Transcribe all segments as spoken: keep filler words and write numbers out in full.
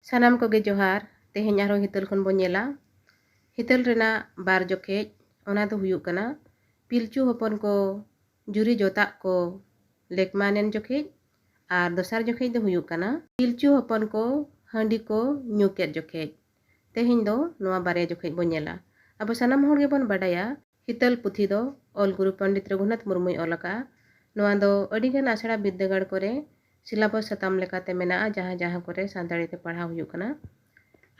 ᱥᱟᱱᱟᱢ ᱠᱚᱜᱮ ᱡᱚᱦᱟᱨ᱾ ᱛᱮᱦᱮᱧ ᱟᱨᱦᱚᱸ ᱦᱤᱛᱟᱹᱞ ᱠᱷᱚᱱ ᱵᱚᱱ ᱧᱮᱞᱟ᱾ ᱦᱤᱛᱟᱹᱞ ᱨᱮᱱᱟᱜ ᱵᱟᱨ ᱡᱚᱠᱷᱮᱡ, ᱚᱱᱟ ᱫᱚ ᱦᱩᱭᱩᱜ ᱠᱟᱱᱟ ᱯᱤᱞᱪᱩ ᱦᱚᱯᱚᱱ ᱠᱚ ᱡᱩᱨᱤ ᱡᱚᱛᱟᱜ ᱠᱚ ᱞᱮᱠᱢᱟᱱᱮᱱ ᱡᱚᱠᱷᱮᱡ, ᱟᱨ ᱫᱚᱥᱟᱨ ᱡᱚᱠᱷᱮᱡ ᱫᱚ ᱦᱩᱭᱩᱜ ᱠᱟᱱᱟ ᱯᱤᱞᱪᱩ ᱦᱚᱯᱚᱱ ᱠᱚ ᱦᱟᱺᱰᱤ ᱠᱚ ᱧᱩ ᱠᱮᱫ ᱡᱚᱠᱷᱮᱡ᱾ ᱛᱮᱦᱮᱧ ᱫᱚ ᱱᱚᱣᱟ ᱵᱟᱨᱭᱟ ᱡᱚᱠᱷᱮᱡ ᱵᱚᱱ ᱧᱮᱞᱟ᱾ ᱟᱵᱚ ᱥᱟᱱᱟᱢ ᱦᱚᱲ ᱜᱮᱵᱚᱱ ᱵᱟᱰᱟᱭᱟ, ᱦᱤᱛᱟᱹᱞ ᱯᱩᱛᱷᱤ ᱫᱚ ᱚᱞ ᱜᱩᱨᱩ ᱯᱚᱱᱰᱤᱛ ᱨᱚᱜᱷᱩᱱᱟᱛᱷ ᱢᱩᱨᱢᱩᱭ ᱚᱞ ᱟᱠᱟᱫᱼᱟ᱾ ᱱᱚᱣᱟ ᱫᱚ ᱟᱹᱰᱤᱜᱟᱱ ᱟᱥᱲᱟ ᱵᱤᱨᱫᱟᱹᱜᱟᱲ ᱠᱚᱨᱮ ᱥᱤᱞᱟᱵᱚᱥ ᱥᱟᱛᱟᱢ ᱞᱮᱠᱟᱛᱮ ᱢᱮᱱᱟᱜᱼᱟ, ᱡᱟᱦᱟᱸ ᱡᱟᱦᱟᱸ ᱠᱚᱨᱮ ᱥᱟᱱᱛᱟᱲᱤ ᱛᱮ ᱯᱟᱲᱦᱟᱣ ᱦᱩᱭᱩᱜ ᱠᱟᱱᱟ᱾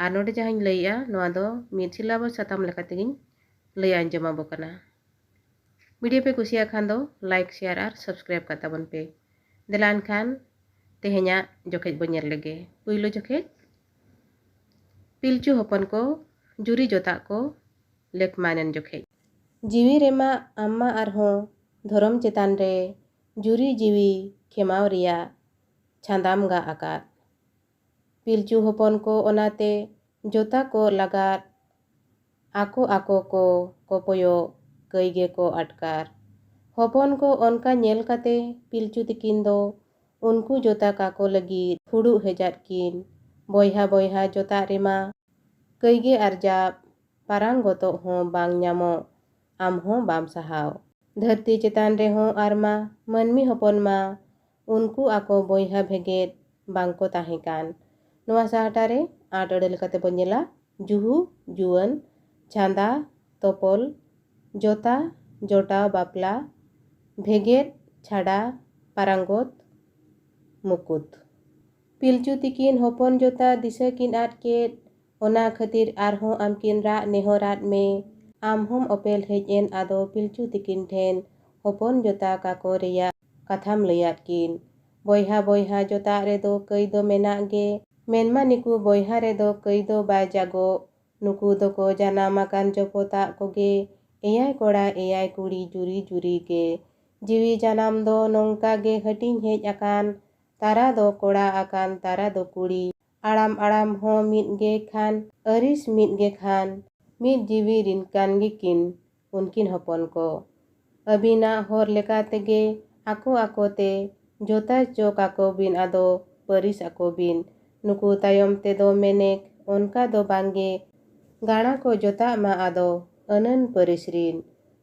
ᱟᱨ ᱱᱚᱰᱮ ᱡᱟᱦᱟᱸᱧ ᱞᱟᱹᱭᱮᱜᱼᱟ, ᱱᱚᱣᱟ ᱫᱚ ᱢᱤᱫ ᱥᱤᱞᱟᱵᱚᱥ ᱥᱟᱛᱟᱢ ᱞᱮᱠᱟ ᱛᱮᱜᱮᱧ ᱞᱟᱹᱭ ᱟᱸᱡᱚᱢ ᱟᱵᱚ ᱠᱟᱱᱟ᱾ ᱵᱷᱤᱰᱤᱭᱳ ᱯᱮ ᱠᱩᱥᱤᱭᱟᱜ ᱠᱷᱟᱱ ᱫᱚ ᱞᱟᱭᱤᱠ, ᱥᱮᱭᱟᱨ ᱟᱨ ᱥᱟᱵᱥᱠᱨᱟᱭᱤᱵ ᱠᱟᱜ ᱛᱟᱵᱚᱱ ᱯᱮ᱾ ᱫᱮᱞᱟ ᱮᱱᱠᱷᱟᱱ ᱛᱮᱦᱮᱧᱟᱜ ᱡᱚᱠᱷᱮᱡ ᱵᱚᱱ ᱧᱮᱞ ᱞᱮᱜᱮ᱾ ᱯᱩᱭᱞᱩ ᱡᱚᱠᱷᱮᱡ, ᱯᱤᱞᱪᱩ ᱦᱚᱯᱚᱱ ᱠᱚ ᱡᱩᱨᱤ ᱡᱚᱛᱟᱜ ᱠᱚ ᱞᱮᱠᱢᱟᱱᱮᱱ ᱡᱚᱠᱷᱮᱡ᱾ ᱡᱤᱣᱤ ᱨᱮᱢᱟ ᱟᱢ ᱢᱟ ᱟᱨᱦᱚᱸ ᱫᱷᱚᱨᱚᱢ ᱪᱮᱛᱟᱱ ᱨᱮ ᱡᱩᱨᱤ ᱡᱤᱣᱤ ᱠᱷᱮᱢᱟᱣ ᱨᱮᱭᱟᱜ ᱪᱷᱟᱸᱫᱟᱢ ᱜᱟᱜ ᱟᱠᱟᱫ᱾ ᱯᱤᱞᱪᱩ ᱦᱚᱯᱚᱱ ᱠᱚ ᱚᱱᱟᱛᱮ ᱡᱚᱛᱟ ᱠᱚ ᱞᱟᱜᱟᱫ ᱟᱠᱚ ᱟᱠᱚ ᱠᱚ ᱠᱚᱯᱚᱭᱚᱜ ᱠᱟᱹᱭ ᱜᱮᱠᱚ ᱟᱴᱠᱟᱨ᱾ ᱦᱚᱯᱚᱱ ᱠᱚ ᱚᱱᱠᱟ ᱧᱮᱞ ᱠᱟᱛᱮ ᱯᱤᱞᱪᱩ ᱛᱤᱠᱤᱱ ᱫᱚ ᱩᱱᱠᱩ ᱡᱚᱛᱟ ᱠᱟᱠᱚ ᱞᱟᱹᱜᱤᱫ ᱯᱷᱩᱲᱩᱜ ᱦᱮᱡᱟᱫ ᱠᱤᱱ᱾ ᱵᱚᱭᱦᱟ ᱵᱚᱭᱦᱟ ᱡᱚᱛᱟᱜ ᱨᱮᱢᱟ ᱠᱟᱹᱭ ᱜᱮ ᱟᱨᱡᱟᱵ, ᱯᱟᱨᱟᱝ ᱜᱚᱛᱚᱜ ᱦᱚᱸ ᱵᱟᱝ ᱧᱟᱢᱚᱜ, ᱟᱢ ᱦᱚᱸ ᱵᱟᱢ ᱥᱟᱦᱟᱣ᱾ ᱫᱷᱟᱹᱨᱛᱤ ᱪᱮᱛᱟᱱ ᱨᱮᱦᱚᱸ ᱟᱨ ᱢᱟ ᱢᱟᱹᱱᱢᱤ ᱦᱚᱯᱚᱱ ᱢᱟ ᱩᱱᱠᱩ ᱟᱠᱚ ᱵᱚᱭᱦᱟ ᱵᱷᱮᱜᱮᱫ ᱵᱟᱝ ᱠᱚ ᱛᱟᱦᱮᱸ ᱠᱟᱱ᱾ ᱱᱚᱣᱟ ᱥᱟᱦᱴᱟ ᱨᱮ ᱟᱸᱴ ᱟᱹᱲᱟᱹ ᱞᱮᱠᱟᱛᱮ ᱵᱚᱱ ᱧᱮᱞᱟ ᱡᱩᱦᱩ, ᱡᱩᱣᱟᱹᱱ, ᱪᱷᱟᱸᱫᱟ, ᱛᱚᱯᱚᱞ, ᱡᱚᱛᱟ, ᱡᱚᱴᱟᱣ, ᱵᱟᱯᱞᱟ, ᱵᱷᱮᱜᱮᱫ, ᱪᱷᱟᱰᱟ, ᱯᱟᱨᱟᱝᱜᱚᱛ, ᱢᱩᱠᱩᱛ᱾ ᱯᱤᱞᱪᱩ ᱛᱤᱠᱤᱱ ᱦᱚᱯᱚᱱ ᱡᱚᱛᱟ ᱫᱤᱥᱟᱹ ᱠᱤᱱ ᱟᱫ ᱠᱮᱫ, ᱚᱱᱟ ᱠᱷᱟᱹᱛᱤᱨ ᱟᱨᱦᱚᱸ ᱟᱢ ᱠᱤᱱ ᱨᱟᱜ ᱱᱮᱦᱚᱨᱟᱫ ᱢᱮ᱾ ᱟᱢ ᱦᱚᱸᱢ ᱚᱯᱮᱞ ᱦᱮᱡ ᱮᱱ, ᱟᱫᱚ ᱯᱤᱞᱪᱩ ᱛᱤᱠᱤᱱ ᱴᱷᱮᱱ ᱦᱚᱯᱚᱱ ᱡᱚᱛᱟ ᱠᱟᱠᱚ ᱨᱮᱭᱟᱜ ᱠᱟᱛᱷᱟᱢ ᱞᱟᱹᱭᱟᱫ ᱠᱤᱱ᱾ ᱵᱚᱭᱦᱟ ᱵᱚᱭᱦᱟ ᱡᱚᱛᱟᱜ ᱨᱮᱫᱚ ᱠᱟᱹᱭ ᱫᱚ ᱢᱮᱱᱟᱜ ᱜᱮ, ᱢᱮᱱᱢᱟ ᱱᱤᱠᱩ ᱵᱚᱭᱦᱟ ᱨᱮᱫᱚ ᱠᱟᱹᱭ ᱫᱚ ᱵᱟᱭ ᱡᱟᱜᱚᱜ᱾ ᱱᱩᱠᱩ ᱫᱚᱠᱚ ᱡᱟᱱᱟᱢ ᱟᱠᱟᱱ ᱡᱚᱯᱚᱛᱟᱜ ᱠᱚᱜᱮ ᱮᱭᱟᱭ ᱠᱚᱲᱟ ᱮᱭᱟᱭ ᱠᱩᱲᱤ ᱡᱩᱨᱤ ᱡᱩᱨᱤ ᱜᱮ᱾ ᱡᱤᱣᱤ ᱡᱟᱱᱟᱢ ᱫᱚ ᱱᱚᱝᱠᱟ ᱜᱮ ᱦᱟᱹᱴᱤᱧ ᱦᱮᱡ ᱟᱠᱟᱱ, ᱛᱟᱨᱟ ᱫᱚ ᱠᱚᱲᱟ ᱟᱠᱟᱱ, ᱛᱟᱨᱟ ᱫᱚ ᱠᱩᱲᱤ᱾ ᱟᱲᱟᱢ ᱟᱲᱟᱢ ᱦᱚᱸ ᱢᱤᱫ ᱜᱮ ᱠᱷᱟᱱ, ᱟᱹᱨᱤᱥ ᱢᱤᱫ ᱜᱮ ᱠᱷᱟᱱ, ᱢᱤᱫ ᱡᱤᱣᱤ ᱨᱤᱱ ᱠᱟᱱ ᱜᱮᱠᱤᱱ ᱩᱱᱠᱤᱱ ᱦᱚᱯᱚᱱ ᱠᱚ᱾ ᱟᱹᱵᱤᱱᱟᱜ ᱦᱚᱨ ᱞᱮᱠᱟ ᱛᱮᱜᱮ ᱟᱠᱚ ᱟᱠᱚ ᱛᱮ ᱡᱚᱛᱟ ᱪᱚ ᱠᱟᱠᱚ ᱵᱤᱱ, ᱟᱫᱚ ᱯᱟᱹᱨᱤᱥ ᱟᱠᱚ ᱵᱤᱱ᱾ ᱱᱩᱠᱩ ᱛᱟᱭᱚᱢ ᱛᱮᱫᱚ ᱢᱮᱱᱮᱠ ᱚᱱᱠᱟ ᱫᱚ ᱵᱟᱝᱜᱮ, ᱜᱟᱬᱟ ᱠᱚ ᱡᱚᱛᱟᱜ ᱢᱟ ᱟᱫᱚ ᱟᱹᱱᱟᱹᱱ ᱯᱟᱹᱨᱤᱥ ᱨᱤᱱ᱾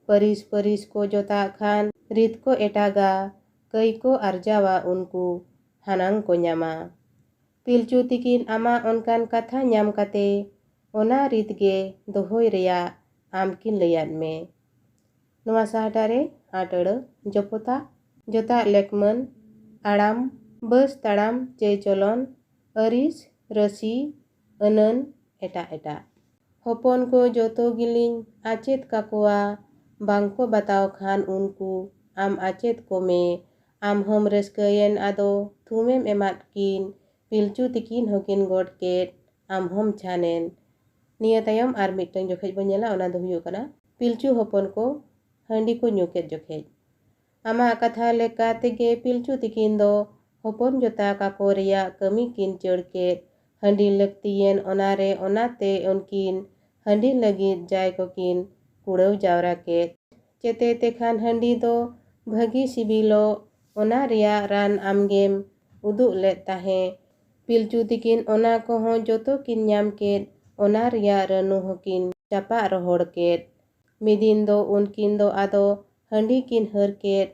ᱯᱟᱹᱨᱤᱥ ᱯᱟᱹᱨᱤᱥ ᱠᱚ ᱡᱚᱛᱟᱜ ᱠᱷᱟᱱ ᱨᱤᱛ ᱠᱚ ᱮᱴᱟᱜᱟ, ᱠᱟᱹᱭ ᱠᱚ ᱟᱨᱡᱟᱣᱟ ᱩᱱᱠᱩ, ᱦᱟᱱᱟᱝ ᱠᱚ ᱧᱟᱢᱟ᱾ ᱯᱤᱞᱪᱩ ᱛᱤᱠᱤᱱ ᱟᱢᱟᱜ ᱚᱱᱠᱟᱱ ᱠᱟᱛᱷᱟ ᱧᱟᱢ ᱠᱟᱛᱮ ᱚᱱᱟ ᱨᱤᱛ ᱜᱮ ᱫᱚᱦᱚᱭ ᱨᱮᱭᱟᱜ ᱟᱢ ᱠᱤᱱ ᱞᱟᱹᱭᱟᱫ ᱢᱮ᱾ ᱱᱚᱣᱟ ᱥᱟᱦᱴᱟ ᱨᱮ ᱟᱴ ᱟᱹᱲᱟᱹ ᱡᱚᱯᱚᱛᱟᱜ, ᱡᱚᱛᱟᱜ ᱞᱮᱠᱢᱟᱹᱱ, ᱟᱲᱟᱢ, ᱵᱟᱹᱥ ᱛᱟᱲᱟᱢ ᱪᱮ ᱪᱚᱞᱚᱱ, ᱟᱹᱨᱤᱥ, ᱨᱟᱹᱥᱤ, ᱟᱹᱱᱟᱹᱱ, ᱮᱴᱟᱜ ᱮᱴᱟᱜ᱾ ᱦᱚᱯᱚᱱ ᱠᱚ ᱡᱚᱛᱚ ᱜᱮᱞᱤᱧ ᱟᱪᱮᱫ ᱠᱟᱠᱚᱣᱟ, ᱵᱟᱝ ᱠᱚ ᱵᱟᱛᱟᱣ ᱠᱷᱟᱱ ᱩᱱᱠᱩ ᱟᱢ ᱟᱪᱮᱫ ᱠᱚᱢᱮ᱾ ᱟᱢ ᱦᱚᱸᱢ ᱨᱟᱹᱥᱠᱟᱹᱭᱮᱱ ᱟᱫᱚ ᱛᱷᱩᱢᱮᱢ ᱮᱢᱟᱫ ᱠᱤᱱ, ᱯᱤᱞᱪᱩ ᱛᱤᱠᱤᱱ ᱦᱚᱸᱠᱤᱱ ᱜᱚᱰ ᱠᱮᱫ, ᱟᱢ ᱦᱚᱸᱢ ᱪᱷᱟᱱᱮᱱ᱾ ᱱᱤᱭᱟᱹ ᱛᱟᱭᱚᱢ ᱟᱨ ᱢᱤᱫᱴᱟᱝ ᱡᱚᱠᱷᱮᱡ ᱵᱚᱱ ᱧᱮᱞᱟ, ᱚᱱᱟ ᱫᱚ ᱦᱩᱭᱩᱜ ᱠᱟᱱᱟ ᱯᱤᱞᱪᱩ ᱦᱚᱯᱚᱱ ᱠᱚ ᱦᱟᱺᱰᱤ ᱠᱚ ᱧᱩ ᱠᱮᱫ ᱡᱚᱠᱷᱮᱡ᱾ ᱟᱢᱟᱜ ᱠᱟᱛᱷᱟ ᱞᱮᱠᱟ ᱛᱮᱜᱮ ᱯᱤᱞᱪᱩ ᱛᱤᱠᱤᱱ ᱫᱚ ᱦᱚᱯᱚᱱ ᱡᱚᱛᱟ ᱠᱟᱠᱚ ᱨᱮᱭᱟᱜ ᱠᱟᱹᱢᱤ ᱠᱤᱱ ᱪᱟᱹᱲ ᱠᱮᱫ᱾ ᱦᱟᱺᱰᱤ ᱞᱟᱹᱠᱛᱤᱭᱮᱱ ᱚᱱᱟᱨᱮ ᱚᱱᱟᱛᱮ ᱩᱱᱠᱤᱱ ᱦᱟᱺᱰᱤ ᱞᱟᱹᱜᱤᱫ ᱡᱟᱭ ᱠᱚᱠᱤᱱ ᱠᱩᱲᱟᱹᱣ ᱡᱟᱣᱨᱟ ᱠᱮᱫ᱾ ᱪᱮᱛᱮ ᱛᱮᱠᱷᱟᱱ ᱦᱟᱺᱰᱤ ᱫᱚ ᱵᱷᱟᱹᱜᱤ ᱥᱤᱵᱤᱞᱚᱜ, ᱚᱱᱟ ᱨᱮᱭᱟᱜ ᱨᱟᱱ ᱟᱢᱜᱮᱢ ᱩᱫᱩᱜ ᱞᱮᱫ ᱛᱟᱦᱮᱸ᱾ ᱯᱤᱞᱪᱩ ᱛᱤᱠᱤᱱ ᱚᱱᱟ ᱠᱚᱦᱚᱸ ᱡᱚᱛᱚ ᱠᱤᱱ ᱧᱟᱢ ᱠᱮᱫ, ᱚᱱᱟ ᱨᱮᱭᱟᱜ ᱨᱟᱹᱱᱩ ᱦᱚᱸᱠᱤᱱ ᱪᱟᱯᱟᱫ ᱨᱚᱦᱚᱲ ᱠᱮᱫ᱾ ᱢᱤᱫ ᱫᱤᱱ ᱫᱚ ᱩᱱᱠᱤᱱ ᱫᱚ ᱟᱫᱚ ᱦᱟᱺᱰᱤ ᱠᱤᱱ ᱦᱟᱹᱨ ᱠᱮᱫ᱾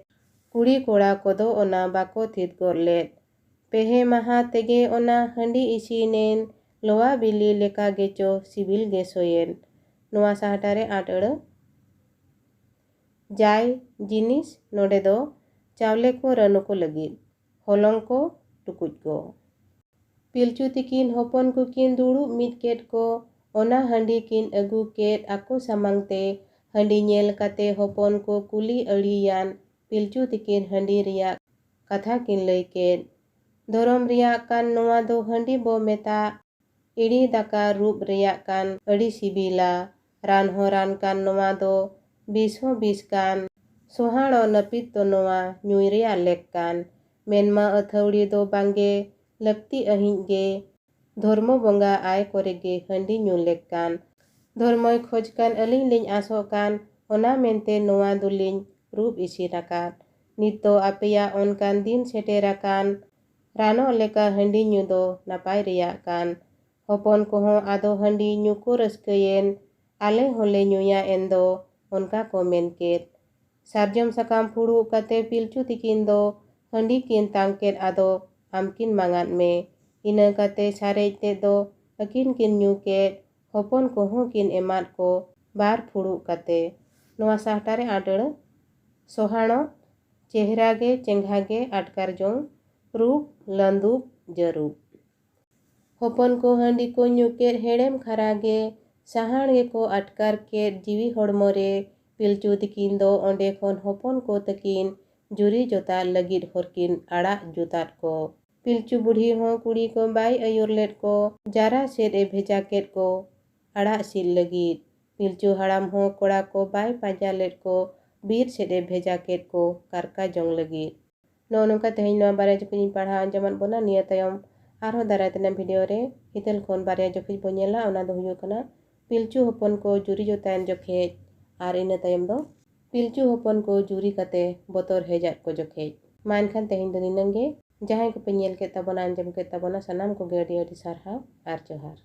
ᱠᱩᱲᱤ ᱠᱚᱲᱟ ᱠᱚᱫᱚ ᱚᱱᱟ ᱵᱟᱠᱚ ᱛᱷᱤᱛ ᱜᱚᱫ ᱞᱮᱫ᱾ ᱯᱮᱦᱮ ᱢᱟᱦᱟ ᱛᱮᱜᱮ ᱚᱱᱟ ᱦᱟᱺᱰᱤ ᱤᱥᱤᱱᱮᱱ, ᱞᱚᱣᱟ ᱵᱤᱞᱤ ᱞᱮᱠᱟ ᱜᱮᱪᱚ ᱥᱤᱵᱤᱞ ᱜᱮ ᱥᱚᱭᱮᱱ᱾ ᱱᱚᱣᱟ ᱥᱟᱦᱴᱟ ᱨᱮ ᱟᱴ ᱟᱹᱲᱟᱹ᱾ ᱡᱟᱭ ᱡᱤᱱᱤᱥ ᱱᱚᱰᱮ ᱫᱚ ᱪᱟᱣᱞᱮ ᱠᱚ ᱨᱟᱹᱱᱩ ᱠᱚ ᱞᱟᱹᱜᱤᱫ, ᱦᱚᱞᱚᱝ ᱠᱚ ᱴᱩᱠᱩᱡ ᱠᱚ᱾ ᱯᱤᱞᱪᱩ ᱛᱤᱠᱤᱱ ᱦᱚᱯᱚᱱ ᱠᱚᱠᱤᱱ ᱫᱩᱲᱩᱵ ᱢᱤᱫ ᱠᱮᱫ ᱠᱚ, ᱚᱱᱟ ᱦᱟᱺᱰᱤ ᱠᱤᱱ ᱟᱹᱜᱩ ᱠᱮᱫ ᱟᱠᱚ ᱥᱟᱢᱟᱝ ᱛᱮ᱾ ᱦᱟᱺᱰᱤ ᱧᱮᱞ ᱠᱟᱛᱮ ᱦᱚᱯᱚᱱ ᱠᱚ ᱠᱩᱞᱤ ᱟᱹᱲᱤᱭᱟᱱ ᱯᱤᱞᱪᱩ ᱛᱤᱠᱤᱱ ᱦᱟᱺᱰᱤ ᱨᱮᱭᱟᱜ ᱠᱟᱛᱷᱟ ᱠᱤᱱ ᱞᱟᱹᱭ ᱠᱮᱫ᱾ ᱫᱷᱚᱨᱚᱢ ᱨᱮᱭᱟᱜ ᱠᱟᱱ ᱱᱚᱣᱟ ᱫᱚ ᱦᱟᱺᱰᱤ ᱵᱚ ᱢᱮᱛᱟᱜ, ᱤᱲᱤ ᱫᱟᱠᱟ ᱨᱩᱯ ᱨᱮᱭᱟᱜ ᱠᱟᱱ ᱟᱹᱰᱤ ᱥᱤᱵᱤᱞᱟ᱾ ᱨᱟᱱ ᱦᱚᱸ ᱨᱟᱱ ᱠᱟᱱ ᱱᱚᱣᱟ ᱫᱚ, ᱵᱤᱥ ᱦᱚᱸ ᱵᱤᱥ ᱠᱟᱱ᱾ ᱥᱚᱦᱟᱲᱚ ᱱᱟᱹᱯᱤᱛ ᱫᱚ ᱱᱚᱣᱟ ᱧᱩᱭ ᱨᱮᱭᱟᱜ ᱞᱮᱠ ᱠᱟᱱ᱾ ᱢᱮᱱᱢᱟ ᱟᱹᱛᱷᱟᱹᱣᱲᱤ ᱫᱚ ᱵᱟᱝᱜᱮ ᱞᱟᱹᱠᱛᱤ ᱟᱹᱦᱤᱡ ᱜᱮ᱾ ᱫᱷᱚᱨᱢᱚ ᱵᱚᱸᱜᱟ ᱟᱭ ᱠᱚᱨᱮ ᱜᱮ ᱦᱟᱺᱰᱤ ᱧᱩ ᱞᱮᱠ ᱠᱟᱱ᱾ ᱫᱷᱚᱨᱢᱚᱭ ᱠᱷᱚᱡᱽ ᱠᱟᱱ ᱟᱹᱞᱤᱧ ᱞᱤᱧ ᱟᱥᱚᱜ ᱠᱟᱱ, ᱚᱱᱟ ᱢᱮᱱᱛᱮ ᱱᱚᱣᱟ ᱫᱚᱞᱤᱧ ᱨᱩᱯ ᱤᱥᱤᱱ ᱟᱠᱟᱫ᱾ ᱱᱤᱛ ᱫᱚ ᱟᱯᱮᱭᱟᱜ ᱚᱱᱠᱟᱱ ᱫᱤᱱ ᱥᱮᱴᱮᱨ ᱟᱠᱟᱱ, ᱨᱟᱱᱚᱜ ᱞᱮᱠᱟ ᱦᱟᱺᱰᱤ ᱧᱩ ᱫᱚ ᱱᱟᱯᱟᱭ ᱨᱮᱭᱟᱜ ᱠᱟᱱ᱾ ᱦᱚᱯᱚᱱ ᱠᱚᱦᱚᱸ ᱟᱫᱚ ᱦᱟᱺᱰᱤ ᱧᱩ ᱠᱚ ᱨᱟᱹᱥᱠᱟᱹᱭᱮᱱ᱾ ᱟᱞᱮ ᱦᱚᱸᱞᱮ ᱧᱩᱭᱟ ᱮᱱᱫᱚ, ᱚᱱᱠᱟ ᱠᱚ ᱢᱮᱱ ᱠᱮᱫ᱾ ᱥᱟᱨᱡᱚᱢ ᱥᱟᱠᱟᱢ ᱯᱷᱩᱲᱩᱜ ᱠᱟᱛᱮ ᱯᱤᱞᱪᱩ ᱛᱤᱠᱤᱱ ᱫᱚ ᱦᱟᱺᱰᱤ ᱠᱤᱱ ᱛᱟᱝ ᱠᱮᱫ, ᱟᱫᱚ ᱟᱢᱠᱤᱱ ᱢᱟᱸᱜᱟᱫ ᱢᱮ᱾ ᱤᱱᱟᱹ ᱠᱟᱛᱮ ᱥᱟᱨᱮᱡ ᱛᱮᱫ ᱫᱚ ᱟᱹᱠᱤᱱ ᱠᱤᱱ ᱧᱩ ᱠᱮᱫ᱾ ᱦᱚᱯᱚᱱ ᱠᱚᱦᱚᱸ ᱠᱤᱱ ᱮᱢᱟᱫ ᱠᱚ ᱵᱟᱨ ᱯᱷᱩᱲᱩᱜ ᱠᱟᱛᱮ᱾ ᱱᱚᱣᱟ ᱥᱟᱦᱴᱟ ᱨᱮ ᱟᱸᱴᱟᱹᱲᱟᱹ ᱥᱚᱦᱟᱬᱚ, ᱪᱮᱦᱨᱟ ᱜᱮ ᱪᱮᱸᱜᱷᱟ ᱜᱮ ᱟᱴᱠᱟᱨ ᱡᱚᱝ, ᱨᱩᱯ ᱞᱟᱹᱫᱩᱵ ᱡᱟᱹᱨᱩᱵ᱾ ᱦᱚᱯᱚᱱ ᱠᱚ ᱦᱟᱺᱰᱤ ᱠᱚ ᱧᱩ ᱠᱮᱫ ᱦᱮᱲᱮᱢ ᱠᱷᱟᱨᱟ ᱜᱮ, ᱥᱟᱦᱟᱬ ᱜᱮᱠᱚ ᱟᱴᱠᱟᱨ ᱠᱮᱫ ᱡᱤᱣᱤ ᱦᱚᱲᱢᱚ ᱨᱮ᱾ ᱯᱤᱞᱪᱩ ᱛᱤᱠᱤᱱ ᱫᱚ ᱚᱸᱰᱮ ᱠᱷᱚᱱ ᱦᱚᱯᱚᱱ ᱠᱚ ᱛᱟᱹᱠᱤᱱ ᱡᱩᱨᱤ ᱡᱚᱛᱟᱜ ᱞᱟᱹᱜᱤᱫ ᱦᱚᱨ ᱠᱤᱱ ᱟᱲᱟᱜ ᱡᱩᱛᱟᱫ ᱠᱚ᱾ ᱯᱤᱞᱪᱩ ᱵᱩᱰᱷᱤ ᱦᱚᱸ ᱠᱩᱲᱤ ᱠᱚ ᱵᱟᱭ ᱟᱹᱭᱩᱨ ᱞᱮᱫ ᱠᱚ, ᱡᱟᱨᱟ ᱥᱮᱫ ᱮ ᱵᱷᱮᱡᱟ ᱠᱮᱫ ᱠᱚ ᱟᱲᱟᱜ ᱥᱤᱫ ᱞᱟᱹᱜᱤᱫ᱾ ᱯᱤᱞᱪᱩ ᱦᱟᱲᱟᱢ ᱦᱚᱸ ᱠᱚᱲᱟ ᱠᱚ ᱵᱟᱭ ᱯᱟᱸᱡᱟ ᱞᱮᱫ ᱠᱚ, ᱵᱤᱨ ᱥᱮᱫ ᱮ ᱵᱷᱮᱡᱟ ᱠᱮᱫ ᱠᱚ ᱠᱟᱨᱠᱟ ᱡᱚᱝ ᱞᱟᱹᱜᱤᱫ᱾ ᱱᱚᱜᱼᱚ ᱱᱚᱝᱠᱟ ᱛᱮᱦᱮᱧ ᱱᱚᱣᱟ ᱵᱟᱨᱭᱟ ᱡᱚᱠᱷᱚᱡ ᱤᱧ ᱯᱟᱲᱦᱟᱣ ᱟᱸᱡᱚᱢᱟᱫ ᱵᱚᱱᱟ᱾ ᱱᱤᱭᱟᱹ ᱛᱟᱭᱚᱢ ᱟᱨᱦᱚᱸ ᱫᱟᱨᱟᱭ ᱛᱮᱱᱟᱜ ᱵᱷᱤᱰᱤᱭᱳ ᱨᱮ ᱦᱤᱛᱟᱹᱞ ᱠᱷᱚᱱ ᱵᱟᱨᱭᱟ ᱡᱚᱠᱷᱚᱡ ᱵᱚᱱ ᱧᱮᱞᱟ, ᱚᱱᱟ ᱫᱚ ᱦᱩᱭᱩᱜ ᱠᱟᱱᱟ ᱯᱤᱞᱪᱩ ᱦᱚᱯᱚᱱ ᱠᱚ ᱡᱩᱨᱤ ᱡᱚᱛᱟᱭᱮᱱ ᱡᱚᱠᱷᱮᱡ, ᱟᱨ ᱤᱱᱟᱹ ᱛᱟᱭᱚᱢ ᱫᱚ ᱯᱤᱞᱪᱩ ᱦᱚᱯᱚᱱ ᱠᱚ ᱡᱩᱨᱤ ᱠᱟᱛᱮ ᱵᱚᱛᱚᱨ ᱦᱮᱡᱟᱫ ᱠᱚ ᱡᱚᱠᱷᱮᱡ᱾ ᱢᱟ ᱮᱱᱠᱷᱟᱱ ᱛᱮᱦᱮᱧ ᱫᱚ ᱱᱤᱱᱟᱹᱝ ᱜᱮ᱾ ᱡᱟᱦᱟᱸᱭ ᱠᱚᱯᱮ ᱧᱮᱞ ᱠᱮᱫ ᱛᱟᱵᱚᱱᱟ, ᱟᱸᱡᱚᱢ ᱠᱮᱫ ᱛᱟᱵᱚᱱᱟ, ᱥᱟᱱᱟᱢ ᱠᱚᱜᱮ ᱟᱹᱰᱤ ᱟᱹᱰᱤ ᱥᱟᱨᱦᱟᱣ ᱟᱨ ᱡᱚᱦᱟᱨ᱾